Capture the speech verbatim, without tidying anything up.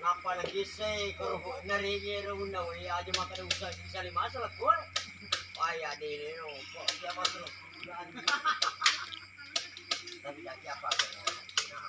Nappa nakissai koro narege ro gunna we aja makkeda usah bisa lima salah kor. Wah, ya deh, no. Kok dia masuk? Tapi kaki apa? Nah.